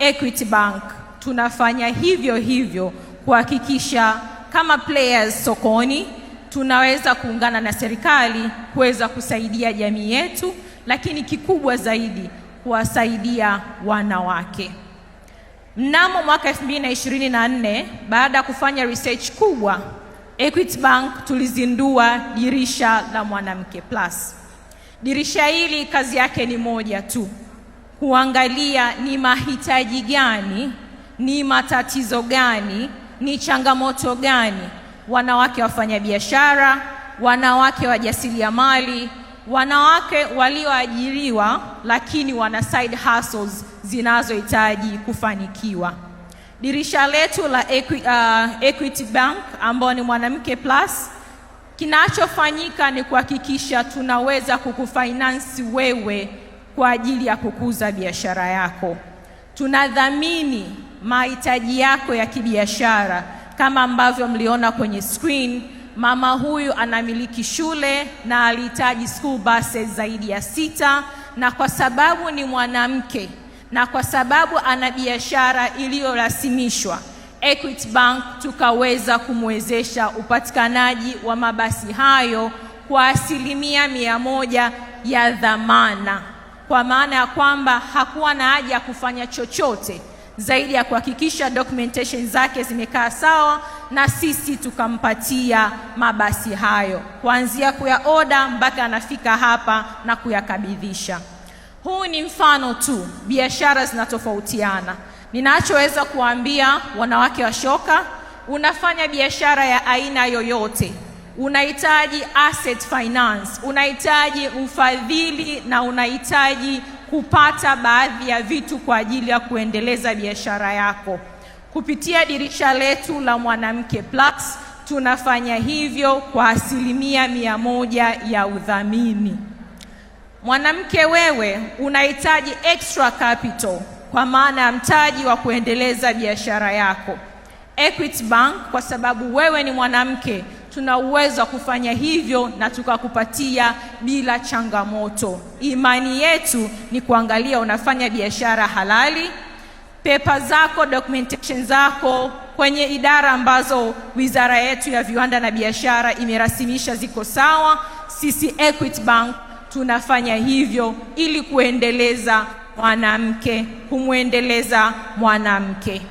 Equity Bank tunafanya hivyo hivyo kuhakikisha kama players sokoni tunaweza kuungana na serikali kuweza kusaidia jamii yetu, lakini kikubwa zaidi kuwasaidia wanawake. Mnamo mwaka 2024, baada ya kufanya research kubwa, Equity Bank tulizindua dirisha la Mwanamke Plus. Dirisha hili kazi yake ni moja tu, kuangalia ni mahitaji gani, ni matatizo gani, ni changamoto gani wanawake wafanyabiashara, wanawake wajasiriamali, wanawake walioajiriwa lakini wana side hustles zinazohitaji kufanikiwa. Dirisha letu la Equity Bank ambao ni Mwanamke Plus, kinachofanyika ni kuhakikisha tunaweza kukufinance wewe kwa ajili ya kukuza biashara yako. Tunadhamini mahitaji yako ya kibiashara kama ambavyo mliona kwenye screen. Mama huyu anamiliki shule na alihitaji school buses zaidi ya sita, na kwa sababu ni mwanamke na kwa sababu ana biashara iliyorasimishwa, Equity Bank tukaweza kumwezesha upatikanaji wa mabasi hayo kwa 100% ya dhamana, kwa maana ya kwamba hakuwa na haja ya kufanya chochote zaidi ya kuhakikisha documentation zake zimekaa sawa, na sisi tukampatia mabasi hayo kuanzia kuya order mpaka anafika hapa na kuyakabidhisha. Huu ni mfano tu, biashara zinatofautiana. Ninachoweza kuambia wanawake wa shoka, unafanya biashara ya aina yoyote, unahitaji asset finance, unahitaji ufadhili na unahitaji kupata baadhi ya vitu kwa ajili ya kuendeleza biashara yako. Kupitia dirisha letu la Mwanamke Plus tunafanya hivyo kwa 100% ya udhamini. Mwanamke wewe unahitaji extra capital, kwa maana ya mtaji wa kuendeleza biashara yako. Equity Bank, kwa sababu wewe ni mwanamke, tuna uwezo wa kufanya hivyo na tukakupatia bila changamoto. Imani yetu ni kuangalia unafanya biashara halali, paper zako, documentation zako kwenye idara ambazo wizara yetu ya viwanda na biashara imerasimisha ziko sawa. Sisi Equity Bank tunafanya hivyo ili kuendeleza mwanamke, kumwendeleza mwanamke.